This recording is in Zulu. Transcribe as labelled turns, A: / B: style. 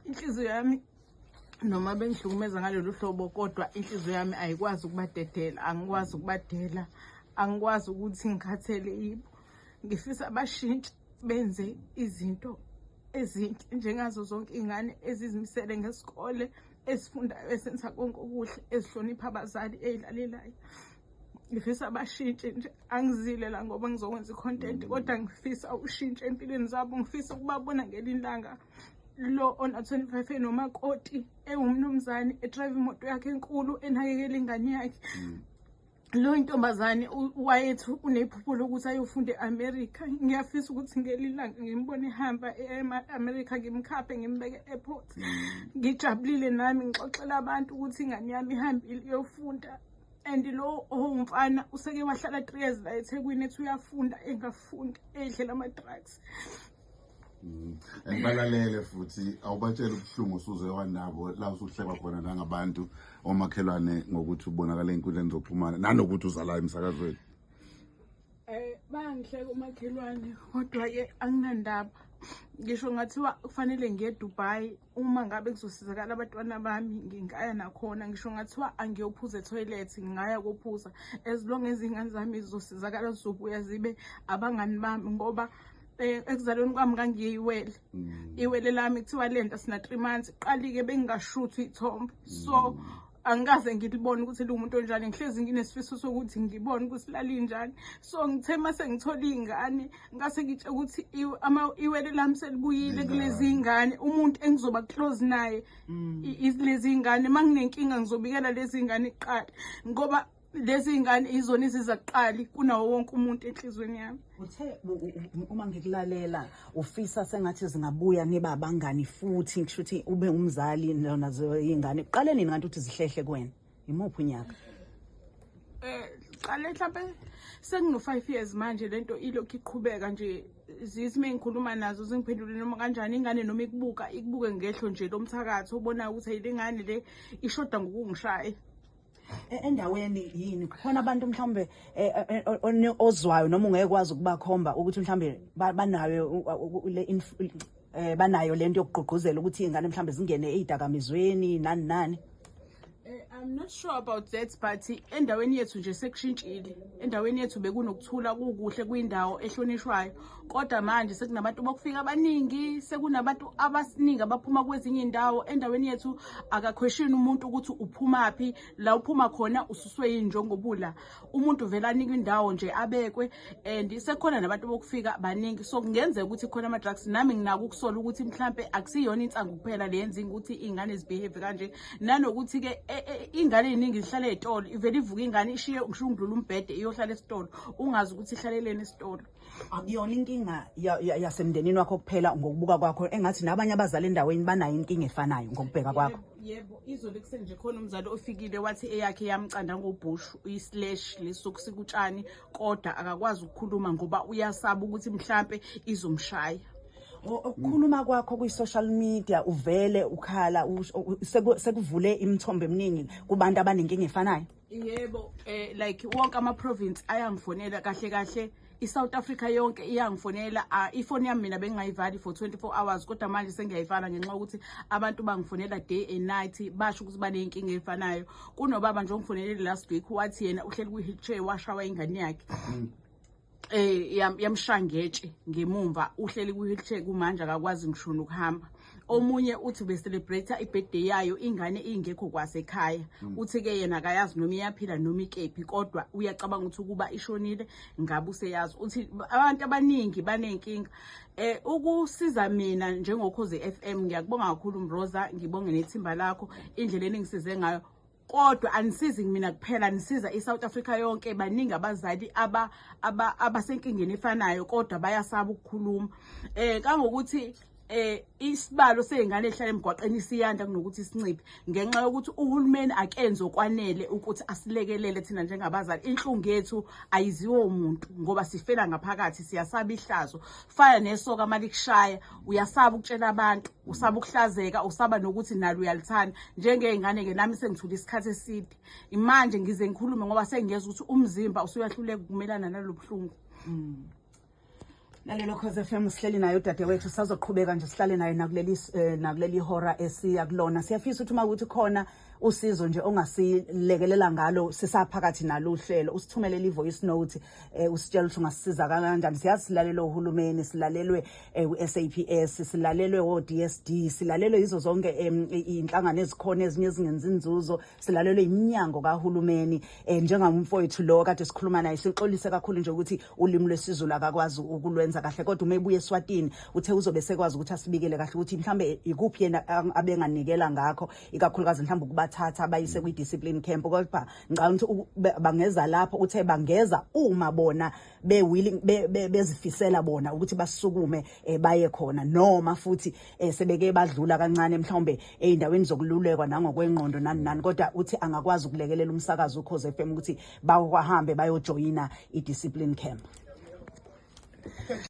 A: Inhliziyo yami noma bengihlukumeza ngalolu hlobo, kodwa inhliziyo yami ayikwazi ukubadedela, angikwazi ukubadela, angikwazi ukuthi ngikhathele yibo. Ngifisa bashintshe, benze izinto ezinhle njengazo zonke iy'ngane ezizimisele ngesikole, ezifundayo, ezenza konke okuhle, ezihlonipha abazali, ey'lalelayo. Ngifisa bashintshe nje, angizile la ngoba ngizokwenza i-content, kodwa ngifisa ushintshe empilweni zabo. Ngifisa ukubabona ngelinye ilanga lo ona-25 enomakoti, ewumnumzane, edrive imoto yakhe enkulu, enakekela ingane yakhe. Lo intombazane wayethi unephupho lokuthi ayofunda e-America. Ngiyafisa ukuthi ngelinye ilanga ngimbone ehamba e-America, ngimkhaphe, ngimbeke e-airport, ngijabulile nami, ngixoxela abantu ukuthi ingane yami ihambile iyofunda. And lo owumfana useke wahlala 3 years la eThekwini, ethi uyafunda, engafundi, edlela ama-drugs.
B: And balalele futhi, awubatshela ubuhlungu osuze wanabo la usuhlekwa khona nangabantu omakhelwane ngokuthi ubonakala ey'nkundleni zokuxhumana nanokuthi uzala emsakazweni.
A: Bayangihleka umakhelwane, kodwa ke anginandaba. Ngisho ngathiwa kufanele ngiye eDubai, uma ngabe kuzosizakala abantwana bami, ngingaya nakhona. Ngisho ngathiwa angiyophuza etoilet, ngingaya kophuza, as long as iy'ngane zami zizosizakala, zizobuya zibe abangani bami, ngoba ekuzalweni kwami ngangiyiwele. Iwele lami kuthiwa lento sina 3 months qali-ke bengingashuthi iy'thombe, so angikaze ngilibone ukuthi liwumuntu onjani. Ngihlezi nginesifiso sokuthi ngibone ukuthi lalinjani. So ngithe uma sengithola iy'ngane, ngase ngitshe ukuthi iwele lami selibuyile kulezi iy'ngane. Umuntu engizoba close naye lezi iy'ngane. Uma nginenkinga, ngizobikela lezi iy'ngane kuqala, ngoba lezi iy'ngane izona iziza kuqali kunawo wonke umuntu enhliziyweni yami.
C: Uthe uma ngikulalela ufisa sengathi zingabuya, niba abangani futhi, ngisho ukuthi ube umzali nazo iy'ngane. Kuqale nini kanti ukuthi zihlehle kuwena? Imuphi unyaka?
A: Qale mhlambe sengino 5 years manje lento ilokhu iqhubeka nje. Zithi mengikhuluma nazo zingiphendule noma kanjani. Ingane noma ikubuka, ikubuke ngehlo nje lomthakathi, obonayo ukuthi ayile ngane le ishoda ngokungishaya.
C: Endaweni yini khona abantu mhlawumbe ozwayo noma ungeke kwazi ukubakhomba ukuthi mhlawumbe banayo le banayo lento yokugqugquzela ukuthi iy'ngane mhlawumbe zingene ey'dakamizweni, nani nani?
A: I'm not sure about that, but endaweni yethu nje sekushintshile. Endaweni yethu bekunokuthula, kukuhle, kuyindawo ehlonishwayo, kodwa manje sekunabantu bokufika abaningi, sekunabantu abaningi abaphuma kwezinye indawo. Endaweni yethu akakhweshini umuntu ukuthi uphumaphi, la uphuma khona, ususwe yini njengobula. Umuntu vele anikwe indawo nje, abekwe, and sekukhona nabantu bokufika baningi, so kungenzeka ukuthi khona ama-drugs. Nami nginako ukusola ukuthi mhlampe akusiyona insangu kuphela le yenza ukuthi iy'ngane zibehave kanje, nanokuthi-ke iy'ngane ey'ningi zihlala ey'tolo. Ivele ivuke ingane, ishiye ngisho ungidlula umbhede, iyohlala esitolo, ungazi ukuthi ihlaleleni esitolo.
C: Akuyona inkinga yasemndenini wakho kuphela. Ngokubuka kwakho, engathi nabanye abazali endaweni banayo inkinga efanayo, ngokubheka kwakho?
A: Yebo, izolo ekuseni nje khona umzali ofikile, wathi eyakhe yamcanda ngobhushu, i-slash lesokusika utshani, kodwa akakwazi ukukhuluma ngoba uyasaba ukuthi mhlampe izomshaya.
C: Ukukhuluma kwakho kwi-social media, uvele ukhala, sekuvule imithombo eminingi kubantu abanenkinga efanayo.
A: Yebo, like wonke ama province ayangifonela. Kahle kahle iSouth Africa yonke iyangifonela. Ifoni yami mina bengingayivali for 24 hours, kodwa manje sengiyayivala ngenxa yokuthi abantu bangifonela day and night, basho ukuthi baneyinkinga efanayo. Kunobaba nje ongifonelele last week, wathi yena uhleli kwi-wheelchair, washawa ingane yakhe, yamshaya ngetshe ngemumva, uhleli kwi-wheelchair kumanje, akakwazi ngisho nokuhamba. Omunye uthi ubecelebrate i-birthday yayo, ingane ingekho kwasekhaya. Uthi-ke yena akayazi noma iyaphila noma ikephi, kodwa uyacabanga ukuthi ukuba ishonile ngabe useyazi. Uthi abantu abaningi baney'nkinga. Ukusiza mina njengoKhozi FM, ngiyakubonga kakhulu Mroza, ngibonge nethimba lakho, indlela eningisize ngayo, kodwa anisizi mina kuphela, nisiza iSouth Africa yonke. Baningi abazali aba abasenkingeni efanayo, kodwa bayasaba ukukhuluma, kangokuthi isibalo sey'ngane ehlala emgwaqeni siyanda kunokuthi sinciphe, ngenxa yokuthi uhulumeni akenzi okwanele ukuthi asilekelele thina njengabazali. Inhlungu yethu ayiziwo umuntu ngoba sifela ngaphakathi, siyasaba ihlazo. Fana nesoka malikushaya, uyasaba ukutshela abantu, usaba ukuhlazeka, usaba nokuthi nalo uyalithanda. Njengey'ngane-ke nami sengithule isikhathi eside, manje ngize ngikhulume ngoba sengiyeza ukuthi umzimba usuyahluleka ukumelana nalo buhlungu.
C: Lalelo Khozi FM, sihleli naye udadewethu, sazoqhubeka nje sihlale naye nakuleli hora esiya kulona. Siyafisa ukuthi uma ukuthi khona usizo nje ongasilekelela ngalo sisaphakathi nalo uhlelo, usithumelele i-voice note, usitshela ukuthi ungasisiza kanjani. Siyazi silalelwe uhulumeni, silalelwe u-SAPS, silalelwe o-DSD, silalelwe yizo zonke iy'nhlangano ezikhona, ezinye ezingenzi inzuzo, silalelwe iminyango kahulumeni. Njengamfowethu lo kade sikhuluma naye, sixolise kakhulu nje ukuthi ulimi lwesiZulu akakwazi ukulwenza kahle, kodwa uma ebuya eSwatini uthe uzobe sekwazi ukuthi asibikele kahle ukuthi mhlambe ikuphi yena abenganikela ngakho, ikakhulukazi mhlawumbe ukubathatha abayise kwi-discipline camp. Kodwa ngicabanga ukuthi bangeza lapho, uthe bangeza uma bona be-willing, bezifisela bona ukuthi basukume baye khona, noma futhi sebeke badlula kancane mhlawumbe ey'ndaweni zokululekwa nangokwengqondo nani nani. Kodwa uthi angakwazi ukulekelela umsakazo uKhozi FM ukuthi bahambe bayojoyina i-discipline camp.